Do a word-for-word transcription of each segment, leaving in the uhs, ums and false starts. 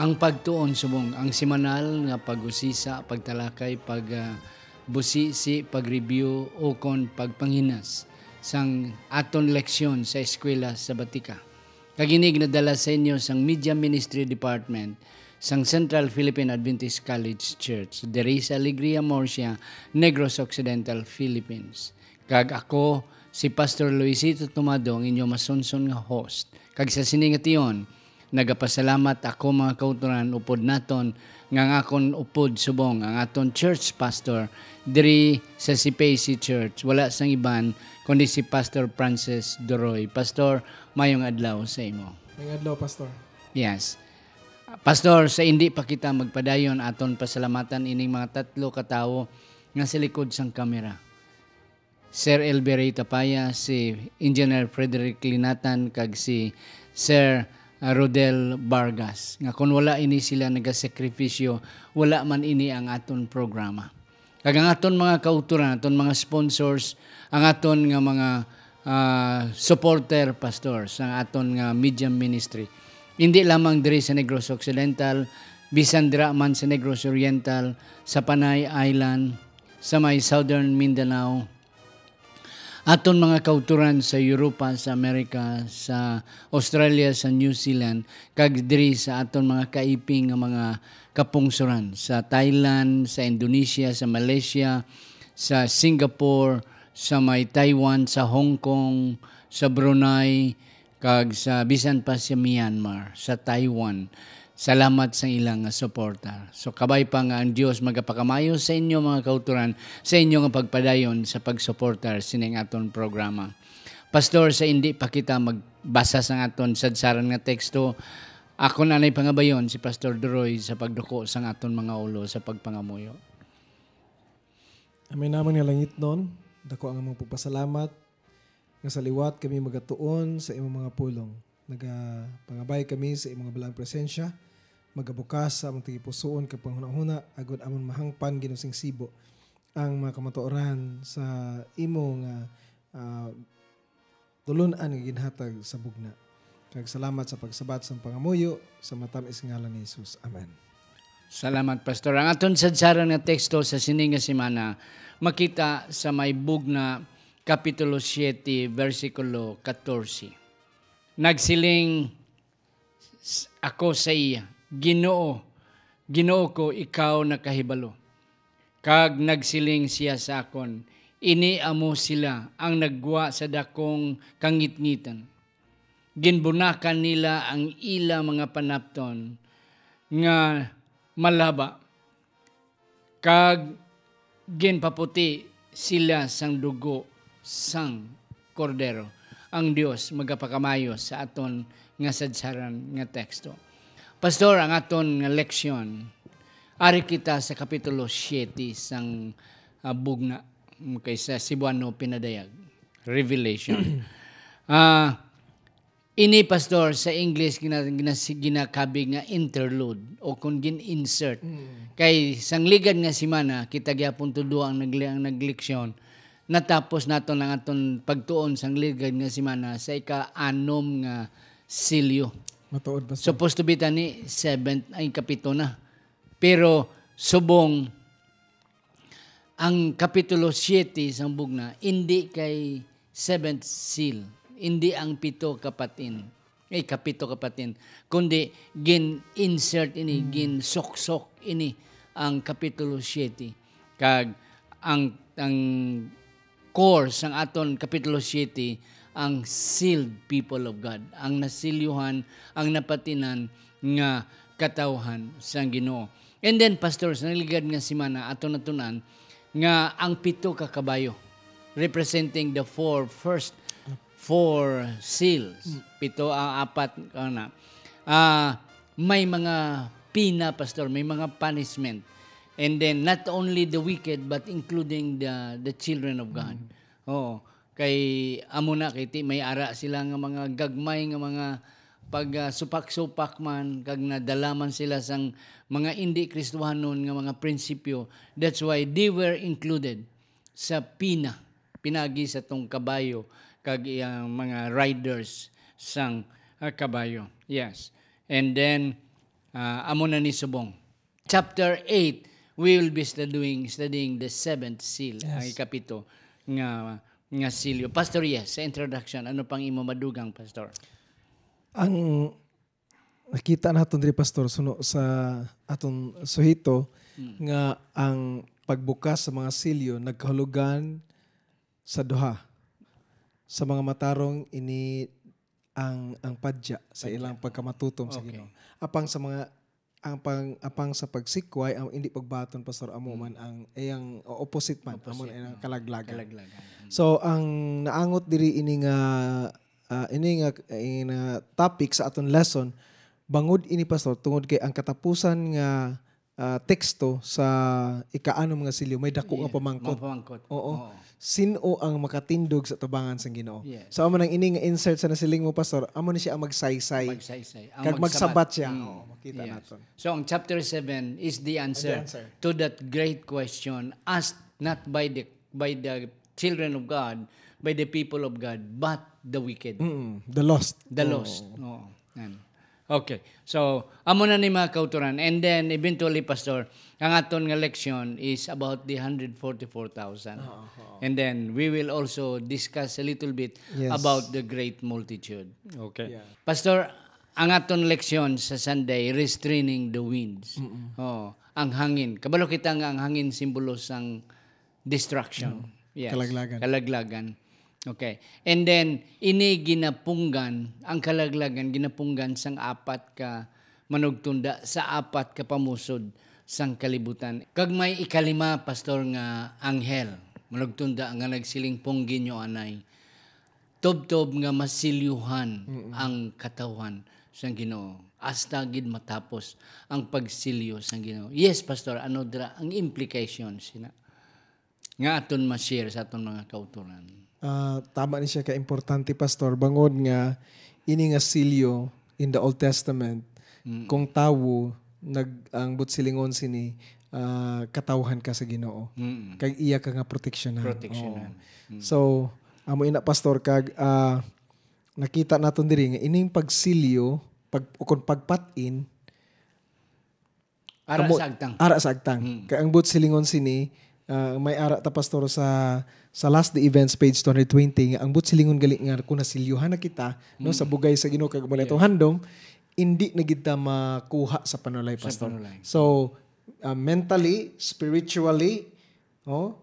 Ang pagtuon subong ang semanal nga pag-usisa, pagtalakay, pag, ah, busisi, pag-review, ukon pagpanghinas sang aton leksyon sa eskwela sa Batika. Kag ini ginadala sa inyo sang Media Ministry Department sang Central Philippine Adventist College Church, diri sa Alegria Murcia, Negros Occidental, Philippines. Kag ako, si Pastor Luisito Tumado, ang inyo masunson nga host. Kag sa sini nga tion, nagapasalamat ako, mga kautoran, upod naton nga ang akon upod subong ang aton church pastor diri sa C P A C Church, wala sang iban kundi si Pastor Francis Doroy. Pastor, mayong adlaw sa imo. Mayong adlaw, Pastor. Yes. Pastor, sa indi pa kita magpadayon, aton pasalamatan ining mga tatlo ka tawo nga sa likod sang kamera. Sir Elby Ray Tapaya, si Engineer Frederick Linatan, kag si Sir, ah, Rodel Vargas, nga kon wala ini sila nagasakripisyo, wala man ini ang aton programa. Kag ang aton mga kautoran, aton mga sponsors, ang aton nga mga, ah, supporter, Pastor, sa aton nga media ministry. Hindi lamang diri sa Negros Occidental, bisan dira man sa Negros Oriental, sa Panay Island, sa may Southern Mindanao, aton mga kautoran sa Europa, sa Amerika, sa Australia, sa New Zealand, kag diri sa aton mga kaiping nga mga kapungsoran sa Thailand, sa Indonesia, sa Malaysia, sa Singapore, sa may Taiwan, sa Hong Kong, sa Brunei, kag sa bisan pa sa Myanmar, sa Taiwan. Salamat sa ilang nga suporta. So, kabay pa nga ang Dios magapakamayo sa inyo, mga kautoran, sa inyo nga pagpadayon sa pagsuportar sining aton programa. Pastor, sa indi pa kita magbasa sang aton sadsaran nga teksto, ako na nay pangabayon si Pastor Duroy sa pagduko sang aton mga ulo sa pagpangamuyo. Amay naman nga langitnon, dako ang among pagpasalamat nga sa liwat kami magatuon sa imong mga pulong. Nagapangabay kami sa imong balaang presensya, magabukas sa among tagipusoon kag panghunahuna, agod amon mahangpan ginusingsibo ang mga kamatuoran sa imo nga, ah, tulun-an nga ginhatag sa bugna. Kag salamat sa pagsabat sang pangamuyo sa matamis nga ngalan ni Jesus. Amen. Salamat, Pastor. Ang aton sadsaran nga teksto sa sini nga semana makita sa may Bugna, Kapitulo siete, bersikulo katorse. Nagsiling s-, ako sa iya, "Ginoo, Ginoo ko, ikaw nakahibalo." Kag nagsiling sia sa akon, "Ini amo sila ang naggwa sa dakong kangitngitan. Ginbunakan nila ang ila mga panapton nga malaba, kag ginpaputi sila sang dugo sang Kordero." Ang Dios magapakamayo sa aton nga sadsaran nga teksto. Pastor, ang aton nga leksyon, ari kita sa kapitulo siete sang, ah, Bugna, okay, sa Cebuano Pinadayag, Revelation. Ah, ini, Pastor, sa English, gina-, gina-, ginakabig nga interlude o kung gin-insert. Mm. Kay sang ligad nga semana, kita gyapon tudlo ang nagli-, ang nagleksyon. Natapos naton ang aton pagtuon sang ligad nga semana sa ika-anom nga selyo. Matuod, Pastor. Supposed to be tani seventh, ay, kapito na. Pero subong ang kapitulo siete sang Bugna, indi kay seventh seal, indi ang pito ka patin, ay, kapito ka patin, kundi gin-insert ini, Hmm. ginsuksok ini ang kapitulo siete. Kag ang, ang core sang aton kapitulo siete, ang sealed people of God, ang nasilyuhan, ang napatinan nga katawhan sang Ginoo. And then, Pastor, sa nagligad nga semana, aton natun-an nga ang pito ka kabayo, representing the four first, four seals, Mm. pito, ah, apat, ana, ah, may mga pina, Pastor, may mga punishment. And then, not only the wicked, but including the, the children of God. Mm. Oo. Kay amo na, kay ti-, may ara sila nga mga gagmay nga mga pag, ah, supak-supak man, kag nadala man sila sang mga indi Kristohanon nga mga prinsipyo. That's why they were included sa pina, pinagi sa tong kabayo kag iyang mga riders sang, ah, kabayo. Yes. And then, Ah, amo na ni subong. Chapter eight, we will be studying, studying the seventh seal, ang Yes. ikapito nga, nga silyo. Pastor, yes, sa introduction, ano pang imo madugang, Pastor? Ang nakita naton diri, Pastor, suno sa aton suheto Mm. nga ang pagbukas sa mga silyo nagkahulugan sa duha. Sa mga matarong, ini ang, ang padya sa Padya. ilang pagkamatutom sa Okay. Ginoo. Apang sa mga, ang pang, apang sa pagsikway, ang hindi pagbaton, Pastor, amo Mm. man ang, eh, ang opposite man, amo Opposite, na ang no? kalaglagan. Kalaglagan. Mm. So, ang naangot diri ini nga, ah, ini nga, ini nga topic sa aton lesson, bangod ini, Pastor, tungod kay ang katapusan nga, ah, teksto sa ika-anom nga silyo, may dako nga Iya, pamangkot. mga pamangkot. Oo. Oo. Sin-o ang makatindog sa tubangan sang Ginoo? Yes. So, amo nang ini nga insert sa nasiling mo, Pastor, amo ni siya ang magsaysay. Magsaysay. Ang Kag magsabat. magsabat siya. Mm. Oo, makita Yes. naton. So, ang chapter seven is the answer The answer. to that great question asked not by the, by the children of God, by the people of God, but the wicked. Mm, the lost. The Oo. lost. Oo. Yan. Okay. So, amo na ni mga kauturan. And then, eventually, Pastor, ang aton nga leksyon is about the hundred forty-four thousand. Oo, oo. And then, we will also discuss a little bit Yes. about the great multitude. Okay. Yeah. Pastor, ang aton leksyon sa Sunday, restraining the winds. Mm-mm. Oh, ang hangin. Kabalo kita nga ang hangin simbolo sang destruction. Mm. Yes. Kalaglagan. Kalaglagan. Okay. And then, ini ginapunggan, ang kalaglagan ginapunggan sang apat ka manugtunda sa apat ka pamusod sang kalibutan. Kag may ikalima, Pastor, nga anghel, manugtunda nga nagsiling, "Punggi niyo anay, tubtob nga masilyuhan Mm-mm. ang katawhan sang Ginoo, hasta gid matapos ang pagsilyo sang Ginoo." Yes, Pastor, ano dira ang implication sina nga aton ma-share sa aton mga kauturan? Ah, tama ni siya ka importante, Pastor, bangod nga ini nga silyo in the Old Testament, Mm. kung tawo nag-, ang buot silingon sini, ah, katawhan ka sa Ginoo. Mm. Kag iya ka nga proteksyonan. Proteksyonan. Oo. Mm. So, amo ina, Pastor, kag, ah, nakita naton diri nga ining pagsilyo, pag, o kung pagpat-in, Ara amo, sa agtang. Ara sa agtang. Mm. Kay ang buot silingon sini, ah, may ara ta, Pastor, sa, sa Last Day Events, page two hundred twenty, nga ang buot silingon gali nga kung nasilyuhan na kita, no, sa Mm. bugay sa Ginoo kag amo na Yes. itong handom, hindi na gid ta makuha sa panulay, Sa Pastor. panulay. So, ah, mentally, spiritually, oh,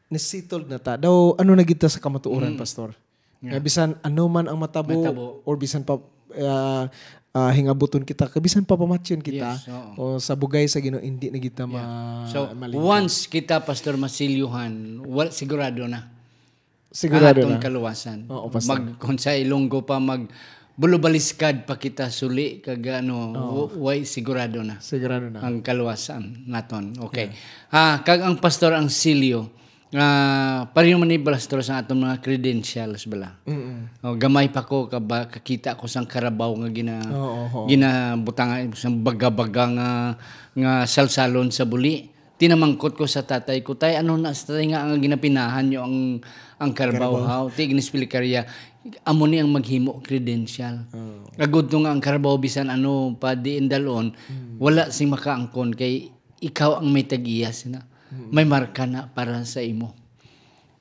nasettled na ta. Daw, ano na gid ta sa kamatuoran, Mm. Pastor? Yeah. Nga bisan ano man ang matabo, Matabo. or bisan pa, ah, ah, hingabuton kita, kay bisan pa pamatyon kita, Yes, oo. o sa bugay sa Ginoo, hindi na kita Yeah. ma-, So, malingkod. once kita, Pastor, masilyuhan, wal-, sigurado na Sigurado ang aton na. kaluwasan. Oo, Pastor. Mag-, kung sa Ilonggo pa, mag-, bulubaliskad pa kita suli, kag ano, Oo. w-, way sigurado na Sigurado na. ang kaluwasan naton. Okay. Yeah. Ah, kag ang, Pastor, ang silyo, ah, pareho man ni, Pastor, sa aton mga credentials bala. Mm-mm. O, gamay pa ko, kaba-, kakita ko sang karabaw nga gina-, Oo, oo. ginabutangan sang baga-baga nga, nga salsalon sa buli. Tinamangkot ko sa tatay ko, "Tay, ano na sa tatay nga ang ginapinahan niyo ang, ang karabaw, Karabaw. haw?" Ti, ginisplikar iya, "Amo ni ang maghimo credential." Oo. Agud to nga ang karabaw, bisan ano pa diin dalon, Hmm. wala sing makaangkon kay ikaw ang may tag-iya sina. Hmm. May marka na para sa imo.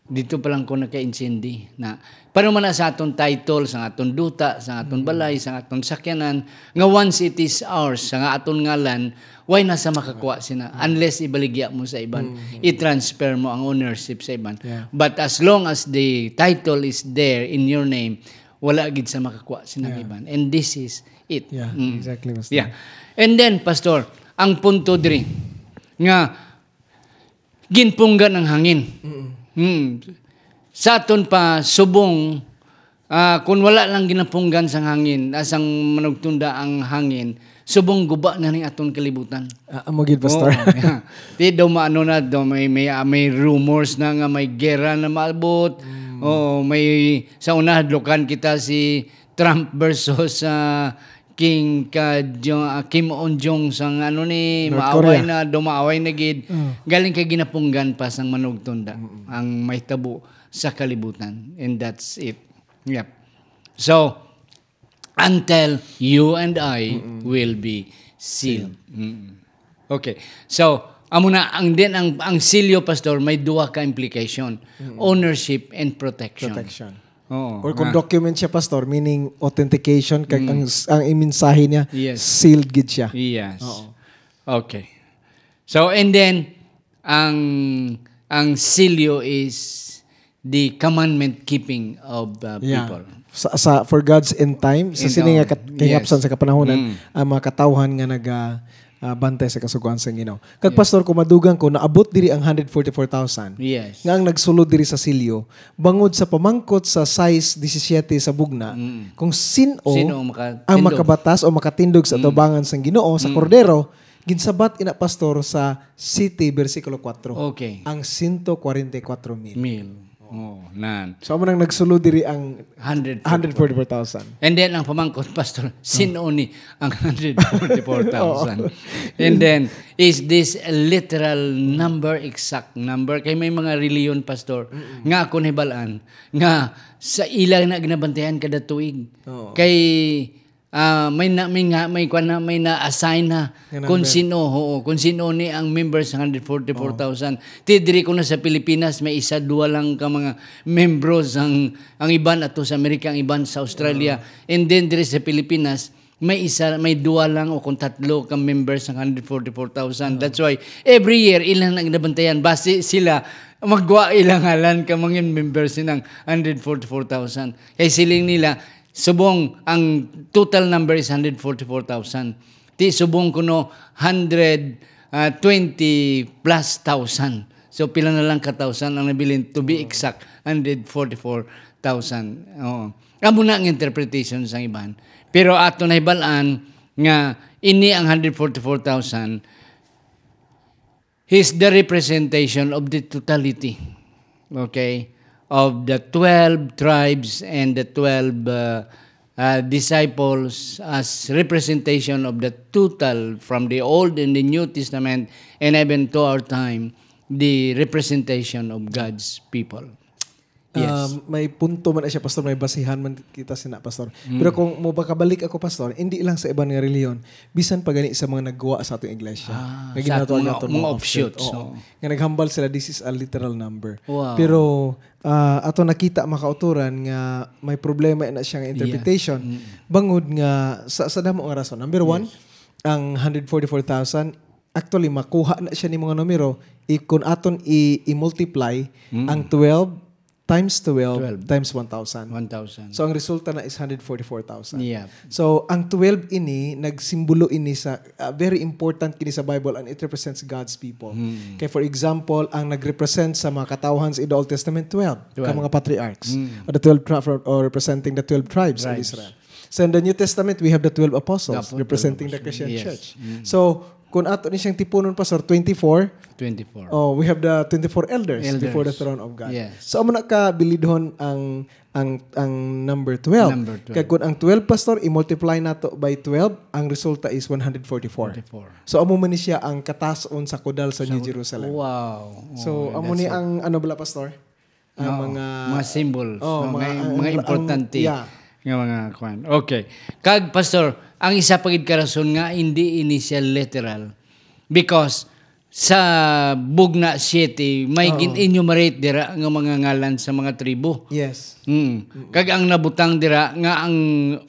Dito pa lang ko naka-intindi na, paano man na sa aton title, sa aton duta, sa aton Mm. balay, sa aton sakyanan, nga once it is ours, sa nga aton ngalan, why na sa makakuha sina? Mm. Unless ibaligya mo sa iban, Mm. i-transfer mo ang ownership sa iban. Yeah. But as long as the title is there in your name, wala gid sa makakuha sina Yeah. iban. And this is it. Yeah, Mm. exactly, Pastor. Yeah. And then, Pastor, ang punto diri, nga ginpunggan ang hangin. Mm. Hmm. Sa aton pa, subong, ah, kung wala lang ginapunggan sang hangin, ah, sang manugtunda ang hangin, subong guba na ning aton kalibutan. Ah, amo gid, Pastor. Oo, yeah. Di daw maano na, daw may, may, ah, may rumors na nga may gera na maabot. Mm. Oo, may, sa una, hadlukan kita si Trump versus, ah, King ka Jo-, ah, Kim Un Jong sang ano ni, North maaway Korea. na, dumaaway na gid. Mm. Galing kay ginapunggan pa sang manugtunda Mm-mm. ang mahitabo sa kalibutan. And that's it. Yep. So, until you and I Mm-mm. will be Sealed. Mm. Okay. So, amo na, ang, then ang, ang silyo, Pastor, may duha ka implication. Mm. Ownership and protection. Protection. Oo, Or kung nga. document siya, Pastor, meaning authentication, kag Mm. ang, ang mensahe niya, Yes. sealed gid siya. Yes. Oo. Okay. So, and then, ang, ang silyo is the commandment keeping of, uh, Yeah. people. Sa, sa, for God's end time, sa End sini nga time. kat-, kahingapsan Yes. sa kapanahonan, Mm. ang mga katawhan nga naga, ah, bantay sa kasugoan sang Ginoo. Kag, Yeah. Pastor, kung madugang ko, naabot diri ang hundred forty-four thousand Yes. nga ang nagsulod diri sa silyo, bangod sa pamangkot sa sais disisiete sa bugna, Mm. kung sin-o Sino ang makatindog? ang makabatas o makatindog sa Mm. atubangan sang Ginoo, sa Mm. Kordero, ginsabat ina, Pastor, sa sete, bersikulo kuwatro. Okay. Ang sento kwarenta y kuwatro mil. Mil. Oh, nan. So, amo nang nagsulod diri ang Hundred forty-four. hundred forty-four thousand. And then, ang pamangkot, Pastor, sino ni ang hundred forty-four thousand? Oo. And then, is this a literal number, exact number? Kay may mga reliyon, Pastor, Mm-mm. nga ako nahibalaan, nga sa ila na ginabantayan kada tuig. Oo. Kay, ah, may na, may nga, may kwan na, may na-assign na Nga kung number. sino, oo, kung sino ni ang members sa hundred forty-four thousand. Oo. Ti diri ko na sa Pilipinas, may isa, duwa lang ka mga membros ang, ang iban ato sa Amerika, ang iban sa Australia. Oo. And then diri sa Pilipinas, may isa, may duwa lang o kung tatlo ka members sa hundred forty-four thousand. Oo. That's why every year, ilang nagnabantayan, basi sila magwa ilang ngalan ka mga members ng hundred forty-four thousand. Kay siling nila, subong ang total number is hundred forty-four thousand. Ti subong kuno hundred, ah, twenty plus thousand. So, pila na lang ka thousand ang nabilin? To be Oo. exact, hundred forty-four thousand. Oo. Amo na ang interpretation sang iban. Pero ato na hibalaan nga ini ang hundred forty-four thousand is the representation of the totality, okay, of the twelve tribes and the twelve, uh, uh, disciples as representation of the total from the Old and the New Testament, and even to our time, the representation of God's people. Yes. Um, may punto man na siya, Pastor, may basihan man kita sina, Pastor. Mm. Pero kung mo ba kabalik ako, Pastor, hindi lang sa iban nga relihiyon, bisan pa gani sa mga nagwa sa atong iglesia, Ah, nga sa ginatawag mga, nato mga mga offshoot. offshoots, Oo. oo. Nga naghambal sila, this is a literal number. Wow. Pero, ah, ato nakita, mga kauturan, nga may problema na siya nga Yes. interpretation. Mm. Bangod nga sa, sa damo nga rason. Number one, Yes. ang hundred forty-four thousand, actually, makuha na siya ni mga numero. I-, kung aton i-, i-multiply Mm. ang twelve times twelve Twelve. times one thousand. One thousand. So, ang resulta na is hundred forty-four thousand. Yeah. So, ang twelve ini, nagsimbolo ini sa, ah, very important kini sa Bible, and it represents God's people. Hmm. Kay, for example, ang nag-represent sa mga katawhan sa the Old Testament, twelve, ka Twelve. mga patriarchs. Hmm. Or the twelve pro-, or representing the twelve tribes of Tribes. Israel. So, in the New Testament, we have the twelve apostles The apo-, representing the twelve Christian apostles. Yes. church. Hmm. So, kung ato ni siyang tipunon, Pastor, twenty-four. Twenty-four. Oh, we have the twenty-four elders Elders. before the throne of God. Yes. So, amo na ka bilidhon ang, ang, ang number twelve. Number twelve. Kag kung ang twelve, Pastor, i-multiply nato by twelve, ang resulta is one hundred forty-four. Forty-four. So, amo man ni siya ang katas-on sa kudal sa Sa New Jerusalem. Wow. So, Oh, amo that's ni it. ang, ano bala, Pastor? Ang Oo, mga mga symbols, oh, no? mga, May ang, mga ang, importante yeah. nga mga kwan. Okay. Kag, Pastor, ang isa pa gid ka rason nga hindi ini siya literal, because sa Bugna siete, may Oo. gin-enumerate dira nga mga ngalan sa mga tribo. Yes. Mm. Mm. Kag ang nabutang dira nga ang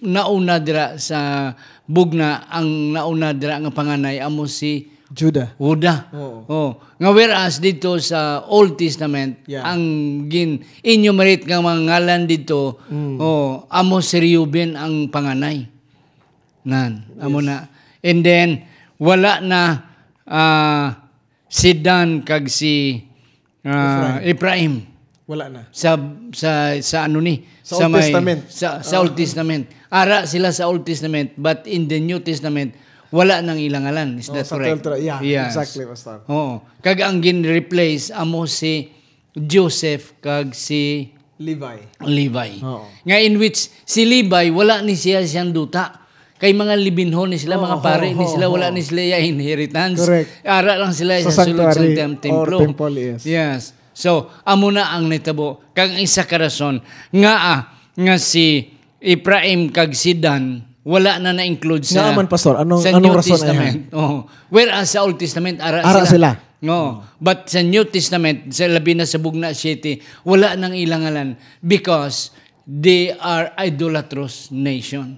nauna dira sa Bugna, ang nauna dira nga panganay amo si Judah. Judah. Oo. Oh. Nga whereas dito sa Old Testament, Yeah. ang gin-enumerate nga mga ngalan dito, Mm. oh, amo si Reuben ang panganay. Nan, amo Yes. na. And then, wala na, ah, si Dan kag si, ah, Ephraim. Ephraim. Wala na. Sa, sa, sa ano ni? Sa Sa Old may, Testament. sa, sa Ah. Old Testament. Ara sila sa Old Testament, but in the New Testament, wala nang ilang ngalan. Is Oh, that sa correct? twelve tri-, yeah, Yes. exactly, Pastor. Oo. Kag ang gin-replace amo si Joseph kag si Levi. Levi. Oo. Nga in which, si Levi, wala ni siya siyang duta. Kay mga libinhon ni sila, Oo, mga pari ni oo, sila, wala oo. ni sila iya inheritance. Correct. Ara lang sila Sa sa sulod sa sanctuary tem-, or templo. temple, yes. Yes. So, amo na ang nitabo. Kag ang isa ka rason nga, ah, nga si Ephraim kag si Dan, Wala na na-include sa, Nga man, Pastor, anong, sa anong New rason ay Testament. Oh. Whereas sa Old Testament, ara Ara sila. sila. No. But sa New Testament, sa labi na sa Bugna City, wala nang ilang ngalan because they are idolatrous nation.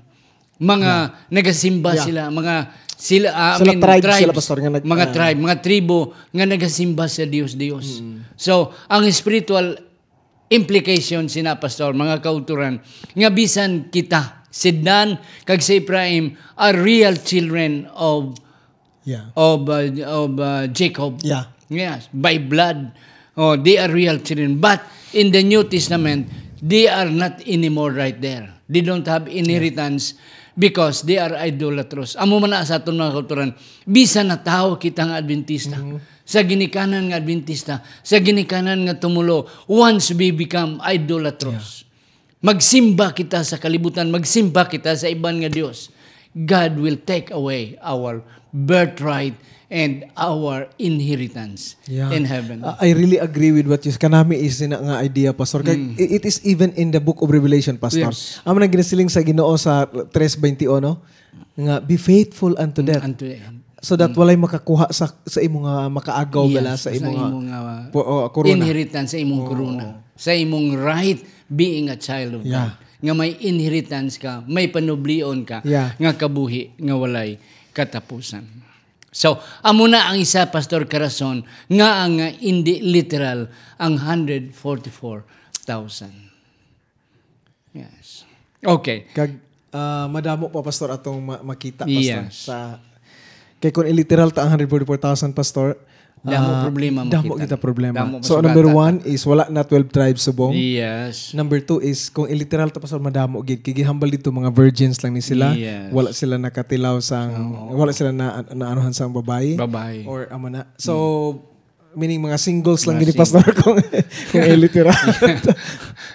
Mga Yeah. nagasimba Yeah. sila, mga sila, ah, I Sila mean, tribes sila, tribes, Pastor, nga nag-, mga ah, tribe, mga tribo nga nagasimba sa Dios-Dios. Mm. So, ang spiritual implication sina, Pastor, mga kauturan, nga bisan kita, si Dan kag si Ephraim, are real children of Yeah. of, uh, of, uh, Jacob. Yeah. Yes, by blood. Oh, they are real children. But in the New Testament, they are not anymore right there. They don't have inheritance because they are idolatrous. Amo man na sa aton mga kauturan, bisan na tawo kita nga Adventista, Mhm. sa ginikanan nga Adventista, sa ginikanan nga tumulo, once we become idolatrous, magsimba kita sa kalibutan, magsimba kita sa iban nga Dios, God will take away our birthright and our inheritance Yeah. in heaven. Uh, I really agree with what you s-, kanami is na nga idea, Pastor. Kay Mm. i-, it is even in the book of Revelation, Pastor. Yes. Amo nang ginasiling sa Ginoo sa tres veintiuno nga, "Be faithful unto Mm, death." unto death. So that Mm. walay makakuha sa, sa imo nga makaagaw Yes, bala sa sa imo nga imo nga po-, oh, korona. inheritance, sa imong Oo. korona, sa imong right being a child of Yeah. God, nga may inheritance ka, may panublion ka, Yeah. nga kabuhi nga walay katapusan. So, amo na ang isa, Pastor, ka rason nga ang, uh, hindi literal ang hundred forty-four thousand. Yes. Okay. Kag, ah, madamo pa, Pastor, atong ma-, makita, Pastor, Yes. sa, kay kung iliteral ta ang hundred forty-four thousand, Pastor, Damo ah, problema damo makita. kita problema. Damo So, pasugatan. number one is wala na twelve tribes subong. Yes. Number two is kung iliteral ta, Pastor, madamo gid. Kay ginhambal dito mga virgins lang ni sila. Yes. Wala sila nakatilaw sang, Oo. wala sila na, naanuhan sang babayi. Babayi. Or amo na. So, Mm. meaning mga singles lang Mga gini, Pastor, single. kung, kung iliteral.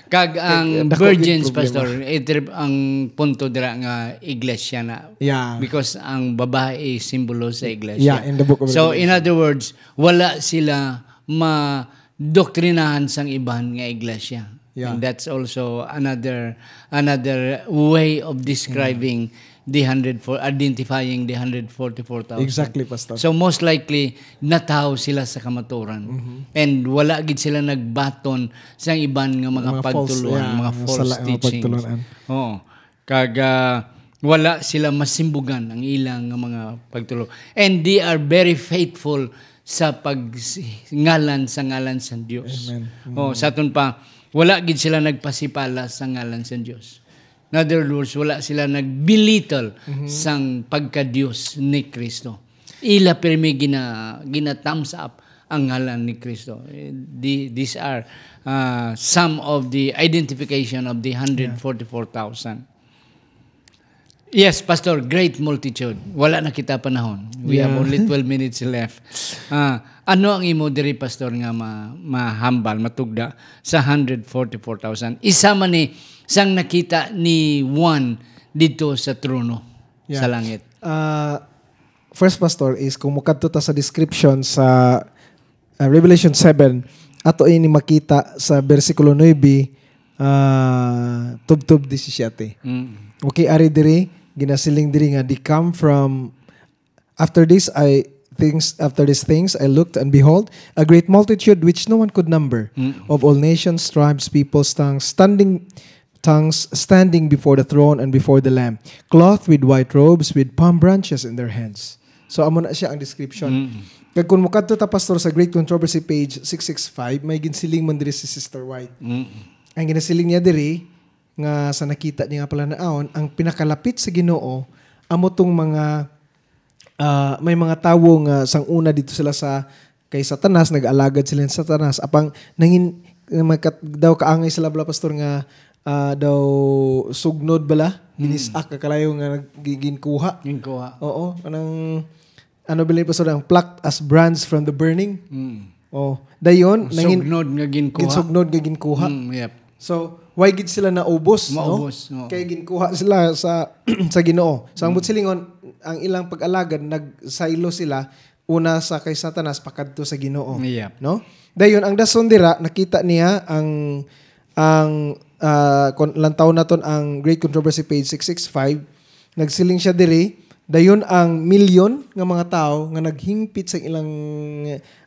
Kag ang Kag dako gid virgins, problema. Pastor, it rep-, ang punto dira nga iglesia na. Yeah. Because ang babae is simbolo sa iglesia. Yeah, in the book of So, in Revelation. other words, wala sila madoktrinahan sang iban nga iglesia. Yeah. And that's also another, another way of describing Mm. the hundred four, identifying the hundred forty-four thousand. Exactly, Pastor. So, most likely, natawo sila sa kamaturan. Mm-hmm. And wala gid sila nagbaton sa iban nga mga Mga false, pagtuluan, yeah, mga mga false sala-, mga teachings. pagtuluan. Oo. Kag, ah, wala sila masimbugan ang ilang nga mga pagtulo. And they are very faithful sa pag-, ngalan sa ngalan sa Dios. Amen. Oh, Mm. sa aton pa, wala gid sila nagpasipala sa ngalan sa Dios. In other words, wala sila nagbelittle Mhm. sang pagka-Dios ni Kristo. Ila pirmi gina-, gina-thumbs up ang ngalan ni Kristo. Eh, di-, these are, ah, some of the identification of the Yeah. hundred forty-four thousand. Yes, Pastor, great multitude. Wala na kita panahon. We have Yeah. only twelve minutes left. Ah, ano ang imo diri, Pastor, nga ma-, mahambal, matugda sa hundred forty-four thousand? Isa man ni sang nakita ni Juan dito sa trono Yeah. sa langit. Ah, first, Pastor, is kung mukadto ta sa description sa, ah, Revelation seven, ato ini makita sa bersikulo nuebe, ah, tubtob disisiete. Mm. Okay, ari diri, ginasiling diri nga, "They come from, after this I, things, after these things I looked, and behold, a great multitude which no one could number, Mm. of all nations, tribes, peoples, tongues, standing, tongues standing before the throne and before the Lamb, clothed with white robes, with palm branches in their hands." So, amo na siya ang description. Mm. Kag kung mukadto ta, Pastor, sa Great Controversy, page six six five, may ginsiling man diri si Sister White. Mm. Ang ginasiling niya diri, nga sa nakita niya nga palanaon, ang pinakalapit sa Ginoo, amo tong mga, ah, may mga tawo nga sang una dito sila sa, kay Satanas, nag-alagad sila ni Satanas. Apang nangin-, magkat-, daw kaangay sila bala, Pastor, nga, ah, daw sugnod bala, Mm. binis-ak ka kalayo nga nag-, gi-, ginkuha. Ginkuha. Oo, anang, ano bala, Pastor, ang plucked as brands from the burning? Mm. Oh, dayon, Ang nangin-, sugnod nga ginkuha. ginsugnod nga ginkuha. Mm, yep. So, why gid sila naubos, no? Maubos, oo. Kay ginkuha sila sa, sa Ginoo. So, ang Mm. buot silingon, ang ilang pag-alagad, nagsaylo sila, una sa kay Satanas, pakadto sa Ginoo. Yep. No? Dayon, ang dason dira, nakita niya ang, ang, ah, kon lantaw naton ang Great Controversy, page six six five, Nagsiling siya diri, dayon ang milyon nga mga tawo nga naghingpit sa ilang,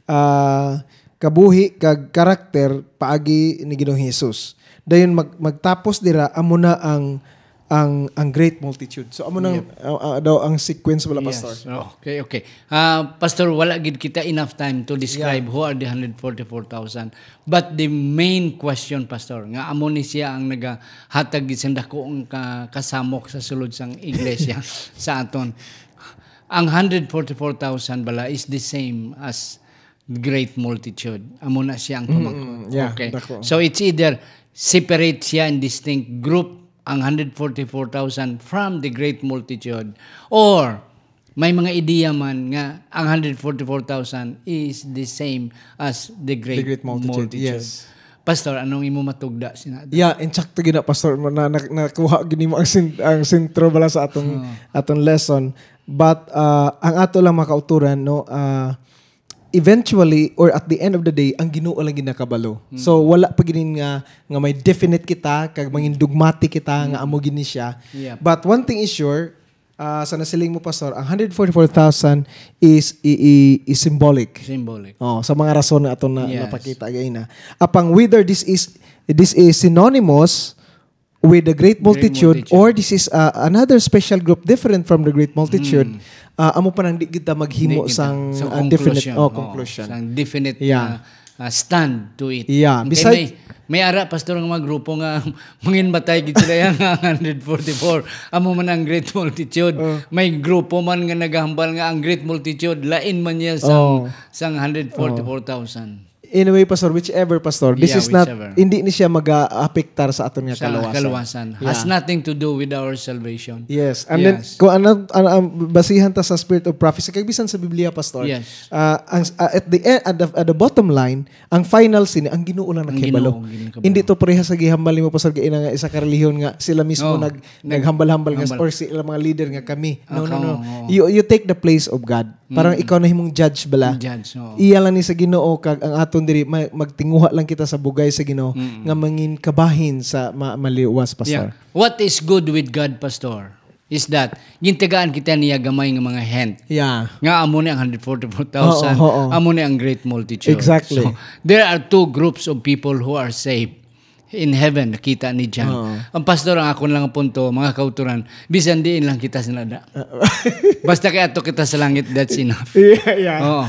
ah, kabuhi kag karakter paagi ni Ginoong Jesus. Dayon mag-, magtapos dira, amo na ang, ang, ang great multitude. So, amo nang, Yep. ah, ah, daw ang sequence wala, Pastor. Yes. Oh, okay, okay. Ah, Pastor, wala gid kita enough time to describe Yeah. who are the hundred forty-four thousand. But the main question, Pastor, nga amo ni siya ang nagahatag gid sang dakuang ka-, kasamok sa sulod sang iglesia sa aton. Ang hundred forty-four thousand bala is the same as great multitude. Amo na siya ang Mm, pamangkot. mm, yeah, Okay. dako. So it's either separate siya in distinct group, ang hundred forty-four thousand from the great multitude, or may mga ideya man nga ang hundred forty-four thousand is the same as the great The great multitude, multitude. Yes. Pastor, anong imo matugda sina? Yeah, insakto gina, Pastor. Na, na, nakuha gini mo ang, sin-, ang sentro bala sa atong, Hmm. atong lesson. But, uh, ang ato lang mga kauturan, no, uh, eventually or at the end of the day, ang Ginoo lang ginakabalo. Hmm. So, wala pa ginin nga, nga may definite kita, kag mangin dogmatic kita nga Hmm. amo gini siya. Yep. But one thing is sure, ah, sa nasiling mo, Pastor, ang hundred forty-four thousand is, i-, i-, is symbolic. Symbolic. Oh, sa mga rason nga aton na, Yes. napakita gayna. Apang whether this is, this is synonymous with the great Great multitude, multitude. or this is, uh, another special group different from the great multitude, Mm. uh, amo pa nang di kita maghimo Di kita. sang, Sa uh, definite, conclusion. oh, Oo, conclusion. sang definite Yeah. na, uh, stand to it. Yeah. Okay, Beside may, may ara, Pastor, nga mga grupo nga mangin matay gid sila yan nga hundred forty-four. Amo man ang great multitude. Oh. May grupo man nga naghambal nga ang great multitude, lain man niya sang, Oh. sang hundred forty-four thousand. Anyway, Pastor, whichever, Pastor, this Yeah, is not, whichever. hindi ni siya mag-aapektar sa aton nga Sa kaluwasan. kaluwasan. Has Yeah. nothing to do with our salvation. Yes. And then, Yes. kung ano, ano, ang basihan ta sa spirit of prophecy, kag bisan sa Biblia, Pastor, Yes. ah, ang, ah, at the end, at the, at the bottom line, ang final sini, ang Ginoo lang Ang nakahibalo. Ginoo, ang Ginoo. Hindi to pareha sa gihambal nimo, Pastor, kaina nga isa ka relihiyon nga sila mismo Oh, nag-, nag-, naghambal-hambal nga, hambal. or sila mga leader nga kami. No, no, Ako, no. oo. You, you take the place of God. Parang Mm. ikaw na himong judge bala. Judge, oo. Iya lang ni sa Ginoo, kag ang aton diri, ma-, magtinguha lang kita sa bugay sa Ginoo Mm. nga mangin kabahin sa ma-, maliwas, Pastor. Yeah. What is good with God, Pastor, is that gintagaan kita niya gamay nga mga hint. Yeah. Nga amo ni ang hundred forty-four thousand, Oo, oo. amo ni ang great multitude. Exactly. So, there are two groups of people who are saved in heaven, nakita ni John. Oo. Ang pastor, ang akon lang punto, mga kauturan, bisan diin lang kita sinada. Basta kay ato kita sa langit, that's enough. Yeah, yeah. Oo.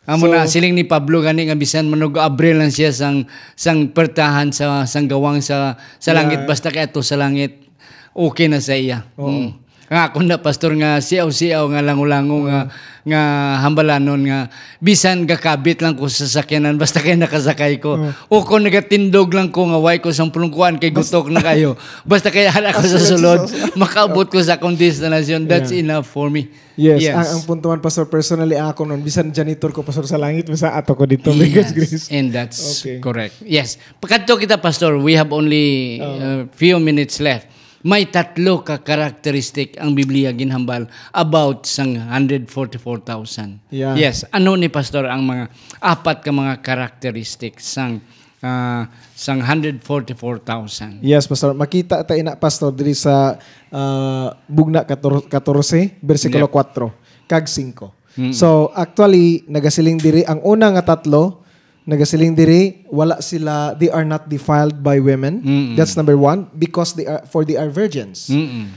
Amo So na, siling ni Pablo gani nga bisan manug-abri lang siya sang, sang pertahan sa, sang gawang sa, sa Yeah. langit, basta kay ato sa langit, okay na sa iya. Oo. Mm. Nga ako na, pastor, nga siaw-siaw, nga lango-lango, nga, nga hambalanon, nga bisan gakabit lang ko sa sakyanan, basta kay nakasakay ko. Oo. O kung nagatindog lang ko nga way ko sang pulungkuan kay Bas- gutok na kayo, basta kay ara ko sa Basta sulod, sa sulod. makaabot ko sa akong destinasyon, that's Yeah. enough for me. Yes, Yes. ang, ang punto man, Pastor, personally, ako nun, bisan janitor ko, Pastor, sa langit, basta ato ko dito, by God's Yes, grace. and that's Okay. correct. Yes. Pakadto kita, Pastor. We have only, Oh. uh, few minutes left. May tatlo ka characteristic ang Biblia ginhambal about sang hundred forty-four thousand. Yeah. Yes. Ano ni, Pastor, ang mga apat ka mga characteristic sang, ah, sang hundred forty-four thousand? Yes, Pastor. Makita ta ina, Pastor, diri sa, ah, Bugna kator-, katorse, bersikulo Yep. kuwatro kag singko. Mm. So, actually, nagasiling diri, ang una nga tatlo, nagasiling diri, wala sila, they are not defiled by women. Mm-mm. That's number one, because they are, for they are virgins. Mm-mm.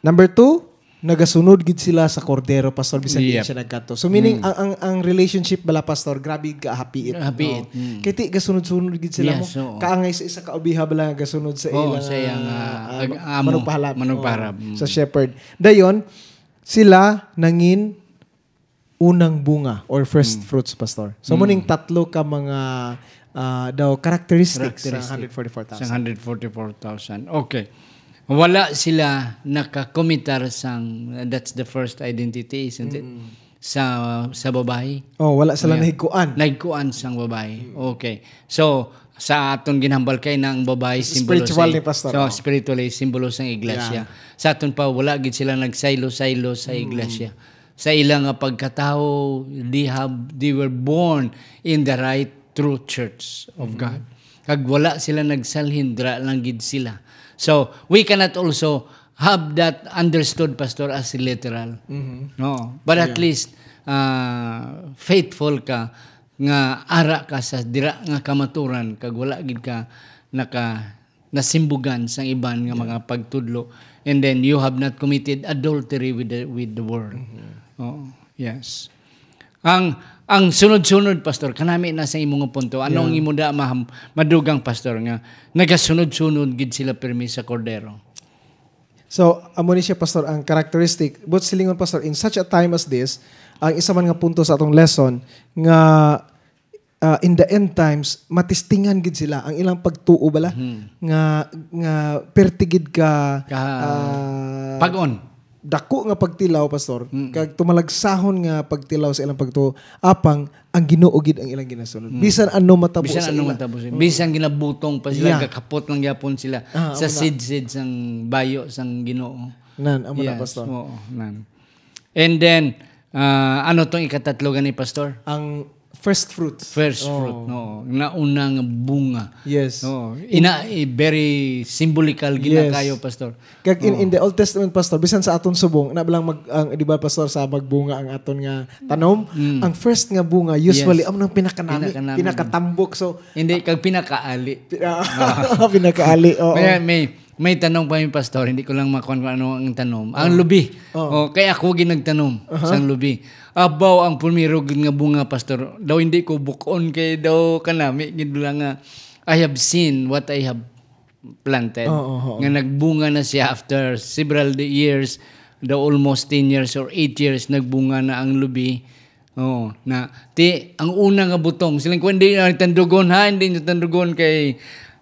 Number two, nagasunod gid sila sa Kordero, Pastor, bisan di Yep. siya nagkadto. So, meaning, Mm. ang, ang, ang relationship bala, Pastor, grabe ka hapiit, Hapiit, no? mm. Kay ti, gasunod-sunod gid sila Yes, mo. oo. Kaangay sa isa ka obiha bala nga gasunod sa Oo, ilang, sa iyang, ah, ah, ag-, ma-, amo, manugpahalab. manugpahalab, Oo, mm. sa shepherd. Dayon, sila nangin unang bunga or first Mm. fruits, Pastor. So, Mm. muning tatlo ka mga, ah, daw characteristics sa Characteristic. hundred forty-four thousand. Sa hundred forty-four thousand. Okay. Wala sila nakakomitar sang, that's the first identity, isn't it? Mm. Sa, sa babayi. Oh, wala sila Yeah. nahigkuan. Nahigkuan sang babayi. Mm. Okay. So, sa aton ginhambal kay na ang babayi Sa simbolo spiritual sa, ni Pastor, so, oh. spiritually, simbolo sang iglesia. Yeah. Sa aton pa, wala gid sila nagsaylo-saylo sa Mm. iglesia. Sa ila nga pagkatawo, they have, they were born in the right true church of Mm. God. Kag wala sila nagsalhindra lang gid sila. So, we cannot also have that understood, Pastor, as literal. Mhm. No, but at Yeah. least, ah, faithful ka nga ara ka sa dira nga kamaturan, kag wala gid ka naka nasimbugan sang iban nga Yeah. mga pagtudlo, and then you have not committed adultery with the, with the world. Mhm. Oo, yes. Ang, ang sunod-sunod, Pastor, kanami na sa imo nga punto. Ano ang Yeah. imo da maham-, madugang, Pastor, nga nagasunod-sunod gid sila pirmi sa Kordero? So, amo ni siya, Pastor, ang characteristic. But silingon, Pastor, in such a time as this, ang isa man nga punto sa atong lesson nga, ah, in the end times, matistingan gid sila. Ang ilang pagtuo bala Mhm. nga, nga perti gid ka, Ka-, ah, pag-on. dako nga pagtilaw, Pastor, Mm. kag tumalagsahon nga pagtilaw sa ilang pagtuo, apang ang Ginoo gid ang ilang ginasunod. Mm. Bisan ano matabo Bisan sa ano ila. matabo sa ila. Mm. Bisan ginabutong pa sila, Yeah. gakapot lang gyapon sila Ah, sa amo na. sidsid sang bayo sang Ginoo. Nan, amo na, Yes, Pastor. oo, nan. And then, ah, ano tong ikatatlo gani, Pastor? Ang first fruits. First Oh. fruit, no. Nauna nga bunga. Yes. Oo. Ina, eh, very symbolical gid na Yes. kayo, Pastor. Kag in, Oo. in the Old Testament, Pastor, bisan sa aton subong, na lang mag, ang, di ba, Pastor, sa magbunga ang aton nga tanom, Mm. ang first nga bunga, usually, Yes. amo nang pinakanami, Pinakanami. pinakatambok. So, Hindi, kag pinakaali. Pi-, ah, pinakaali, oo. May, may, may tanong pa yung pastor, hindi ko lang makuha kung ano ang tanom. Ang Oh. lubi. Oh. Oh, kay ako gid nagtanom Aha. sang lubi. Abaw, ang primero gid nga bunga, pastor, daw hindi ko bukon kay daw kanami gid lang nga, I have seen what I have planted. Oo, oo. Nga nagbunga na siya after several de-, years, daw almost ten years or eight years, nagbunga na ang lubi. Oo, na, ti, ang una nga butong, siling ko, "Hindi na tandugon, ha? Hindi niyo tandugon kay,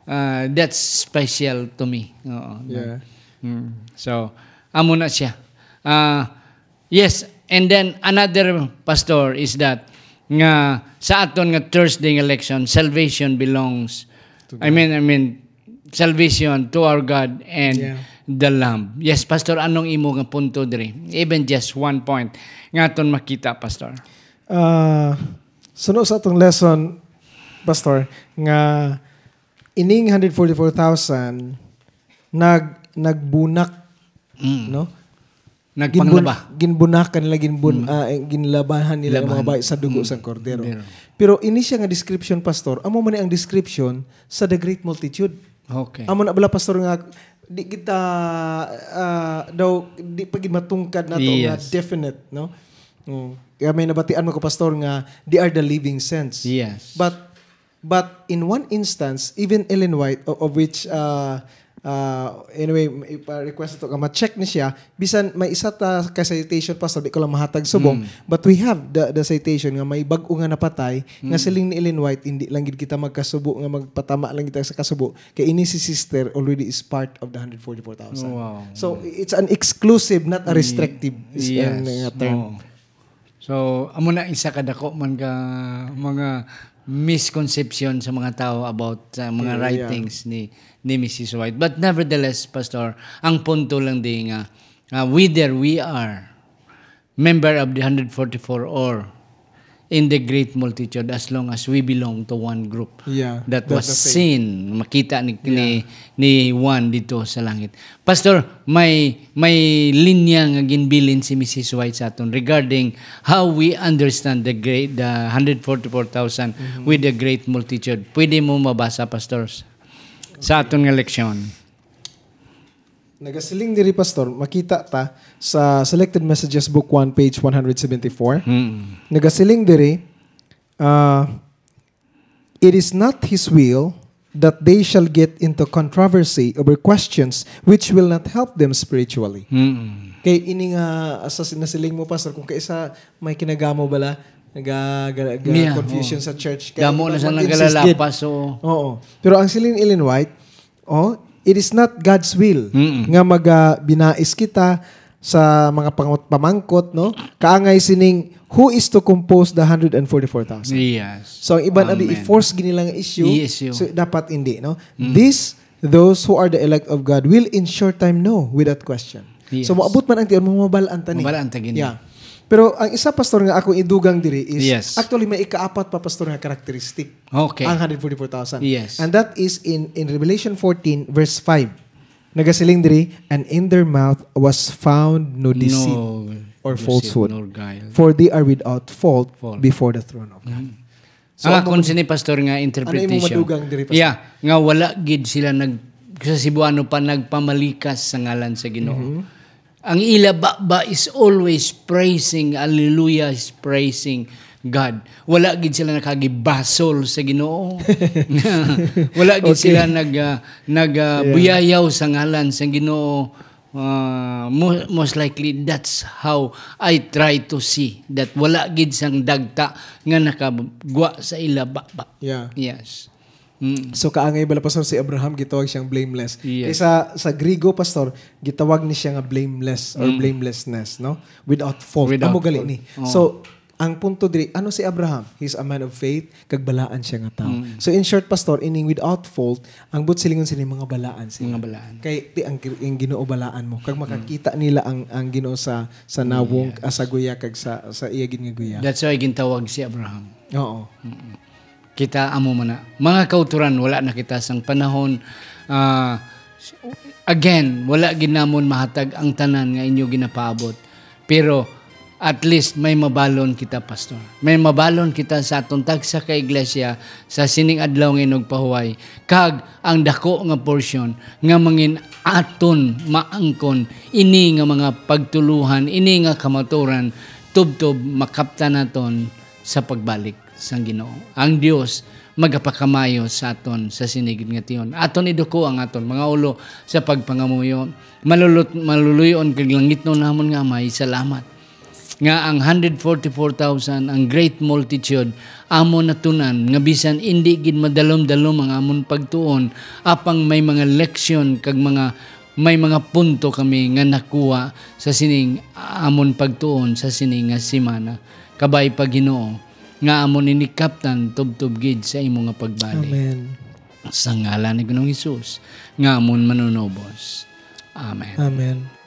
ah, that's special to me." Oo. Yeah. Mm. So, amo na siya. Ah, yes, and then another, pastor, is that nga sa aton nga Thursday nga leksyon, salvation belongs, To I God. mean, I mean, salvation to our God and Yeah. the Lamb. Yes, Pastor, anong imo nga punto diri? Even just one point nga aton makita, Pastor. Ah, suno sa atong lesson, Pastor, nga ining hundred forty-four thousand nag-, nagbunak, Mm. no? Nagpanglaba. Ginbun-, ginbunakan nila, ginbun-, Mm. ah, eh, ginlabahan nila ang mga Labahan. bayi sa dugo Mm. sang kordero. Kordero. Pero ini siya nga description, Pastor, amo man ni ang description sa the great multitude. Okay. Amo na bala, Pastor, nga di kita, ah, daw, di pa gid matungkad nato nga Yes. definite, no? Mm. Kaya may nabatian mo ko, Pastor, nga they are the living saints. Yes. But, but in one instance, even Ellen White, o-, of which, ah, ah, anyway, ipa-request to nga ma-check ni siya, bisan may isa ta ka citation, Pastor, di ko lang mahatag subong, Mm. but we have the, the citation nga may bag-o nga napatay, nga Mm. siling ni Ellen White, "Hindi lang gid kita magkasubo nga magpatama lang kita sa kasubo, kay ini si sister already is part of the hundred forty-four thousand." Wow. So, it's an exclusive, not a Mm. restrictive is, Yes. uh, nga term. Oo. So, amo na isa ka dako man ka mga misconception sa mga tao about sa mga Yeah, yeah. writings ni, ni Missus White. But nevertheless, Pastor, ang punto lang di nga, uh, whether we are member of the hundred forty-four or in the great multitude, as long as we belong to one group Yeah, that that was the faith. seen, makita ni, ni, Yeah. ni Juan dito sa langit. Pastor, may, may linya nga ginbilin si Missus White sa aton regarding how we understand the great, the hundred forty-four thousand Mhm. with the great multitude. Pwede mo mabasa, Pastor, sa aton nga leksyon. Nagasiling diri, Pastor, makita ta sa Selected Messages, Book one, page one hundred seventy-four. Mm. Nagasiling diri, ah, "It is not his will that they shall get into controversy over questions which will not help them spiritually." Mm. Kay ini nga, sa sin-, nasiling mo, Pastor, kung kaisa may kinagamo bala, naga-, ga-, ga-, Yeah, confusion oo. sa church. Kay Damo iban na sa mag-insist gid. nagalalapas, oo. Oo. Pero ang siling ni Ellen White, oh, it is not God's will Mm-mm. nga maga-, binais kita sa mga pangut-, pamangkot, no? Kaangay sining, who is to compose the hundred and forty-four thousand? Yes. So, ang iban abi Amen. i-force gid nila nga issue. I-issue. So, dapat hindi, no? Mm. This, those who are the elect of God will in short time know without question. Yes. So, moabot man ang tiyon, mabal-an ta ni. Mabal-an ta gini. Yeah. Pero ang isa, Pastor, nga akong idugang diri is, Yes. actually, may ikaapat pa, Pastor, nga characteristic Okay. ang hundred forty-four thousand. Yes. And that is in, in Revelation fourteen, verse five. Nagasiling diri, "And in their mouth was found no deceit No or deceit falsehood, nor guile. For they are without fault Fault. before the throne of God." Mm. So, Ang amo akon man- sini, Pastor, nga interpretation. Ano imong madugang diri, Pastor? Yeah, nga wala gid sila nag sa Cebuano pa nagpamalikas sa ngalan sa Ginoo. Mhm. Ang ila baba is always praising, hallelujah, is praising God. Wala gid sila nakagibasol sa Ginoo. Wala gid Okay. sila nag ah, nag ah, Yeah. buyayaw sa ngalan sa Ginoo. Ah, mo- most likely that's how I try to see that wala gid sang dagta nga nakagwa sa ila baba. Yeah. Yes. Mm. So kaangay bala, Pastor, si Abraham gitawag siyang blameless. Yes. Kay sa, sa Griego, Pastor, gitawag ni siya nga blameless or Mm. blameless, no? Without fault. Without Amo gali fault. ni. Oh. So, ang punto diri, ano si Abraham? He's a man of faith, kag balaan siya nga tawo. Mm. So in short, Pastor, ining without fault, ang buot silingon sini mga balaan sila. Mga balaan. Kay ti ang, ang Ginoo balaan mo, kag makakita nila ang ang Ginoo sa sa nawong, Yes. ah, sa guya, kag sa sa iya gid nga guya. That's why gintawag si Abraham. Oo. Kita amo man na. Mga kauturan, wala na kita sang panahon. Ah, again, wala gid namon mahatag ang tanan nga inyo ginapaabot. Pero at least may mabalon kita, Pastor. May mabalon kita sa aton tagsa ka iglesia sa sining adlaw nga inugpahuway. Kag ang dako nga portion nga mangin aton maangkon ini nga mga pagtuluhan, ini nga kamaturan, tubtob makaptan naton sa pagbalik sang Ginoo. Ang Dios magapakamayo sa aton sa sini gid nga tion. Aton iduko ang aton mga ulo sa pagpangamuyo. Malulut-, maluluy-on kag langitnon namon nga Amay, salamat nga ang hundred forty-four thousand, ang great multitude, amo natun-an nga bisan indi gid madalom-dalom ang amon pagtuon, apang may mga leksyon kag mga, may mga punto kami nga nakuha sa sining amon pagtuon sa sini nga semana. Kabay pa, Ginoo, nga amon ini kaptan tubtob gid sa imo nga pagbalik. Amen. Sa ngalan ni Ginoong Hesus, nga amon Manunubos. Amen. Amen.